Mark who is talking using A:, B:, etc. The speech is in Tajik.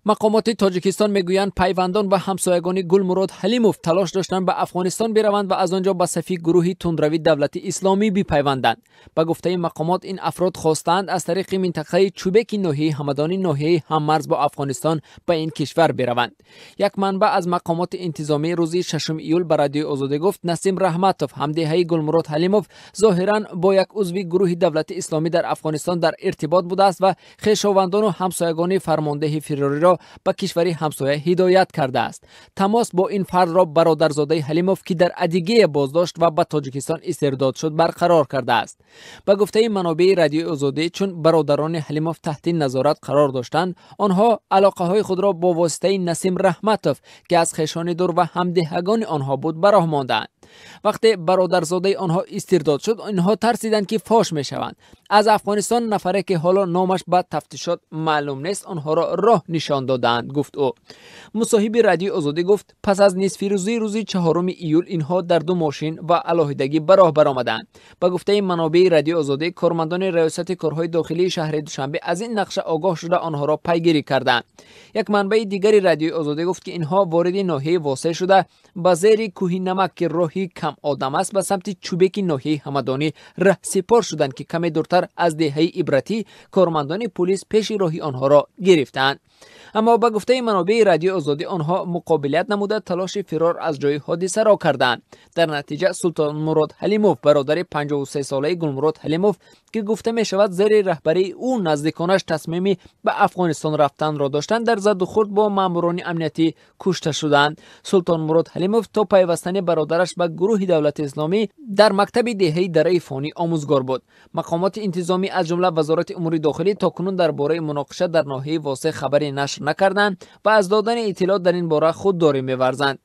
A: Мақомоти Тоҷикистон мегӯянд, пайвандон ва ҳамсоягони Гулмурод Ҳалимов талош доштанд ба Афғонистон бираванд ва аз он ҷо ба сафи гурӯҳи тундрави Давлати Исломӣ бипайванданд. Ба гуфтаи мақомот, ин афрод хостаанд аз тариқи минтақаи Чӯбеки ноҳияи Ҳамадони, ноҳияи ҳаммарз бо Афғонистон, ба ин кишвар бираванд. Як манбаъ аз мақомоти интизомӣ рӯзи 6 июл ба Радиои Озодӣ гуфт, Насим Раҳматов, ҳамдеҳаи Гулмурод Ҳалимов, зоҳиран бо як узви гурӯҳи Давлати Исломӣ дар Афғонистон дар иртибот будааст ва хешовандону ҳамсоягони фармондеҳи фирориро ба кишвари ҳамсоя ҳидоят кардааст. Тамос бо ин фардро бародарзодаи Ҳалимов, ки дар Адигея боздошт ва ба Тоҷикистон истирдод шуд, барқарор кардааст. Ба гуфтаи манобеи Радиои Озодӣ, чун бародарони Ҳалимов таҳти назорат қарор доштанд, онҳо алоқаҳои худро бо воситаи Насим Раҳматов, ки аз хешони дур ва ҳамдеҳагони онҳо буд, ба роҳ мондаанд. Вақте бародарзодаи онҳо истирдод шуд, инҳо тарсиданд, ки фош мешаванд. Аз Афғонистон нафаре, ки ҳоло номаш ба тафтишот маълум нест, онҳоро роҳ нишон додаанд, гуфт ӯ. Мусоҳиби Радиои Озодӣ гуфт, пас аз нисфирӯзии рӯзи 4 июл инҳо дар ду мошин ва алоҳидагӣ ба роҳ баромаданд. Ба гуфтаи манобеи Радиои Озодӣ, кормандони Раёсати корҳои дохилии шаҳри Душанбе аз ин нақша огоҳ шуда, онҳоро пайгирӣ карданд. Як манбаи дигари Радиои Озодӣ гуфт, ки инҳо вориди ноҳияи Восеъ шуда, ба зери кӯҳи Намак, ки роҳи кам одам аст, ба самти Чӯбеки ноҳияи Ҳамадонӣ раҳсипор шуданд, ки каме дуртар аз деҳаи Ибратӣ кормандони пулис пеши роҳи онҳоро гирифтанд. Аммо ба гуфтаи манобеи Радиои Озодӣ, онҳо муқобилият намуда, талоши фирор аз ҷои ҳодисаро карданд. Дар натиҷа Султонмурод Ҳалимов, бародари 53-солаи Гулмурод Ҳалимов, ки гуфта мешавад, зери раҳбарии ӯ наздиконаш тасмими ба Афғонистон рафтанро доштанд, дар задухӯрд бо маъмурони амниятӣ кушта шуданд. Султонмурод Ҳалимов то пайвастани бародараш ба гурӯҳи Давлати Исломӣ дар мактаби деҳаи Дараи Фонӣ омӯзгор буд. Мақомоти интизомӣ, аз ҷумла Вазорати умури дохилӣ, то кунун дар бораи муноқиша дар ноҳияи Восеъ хабаре нашр накарданд ва аз додани иттилоот дар ин бора худдорӣ меварзанд.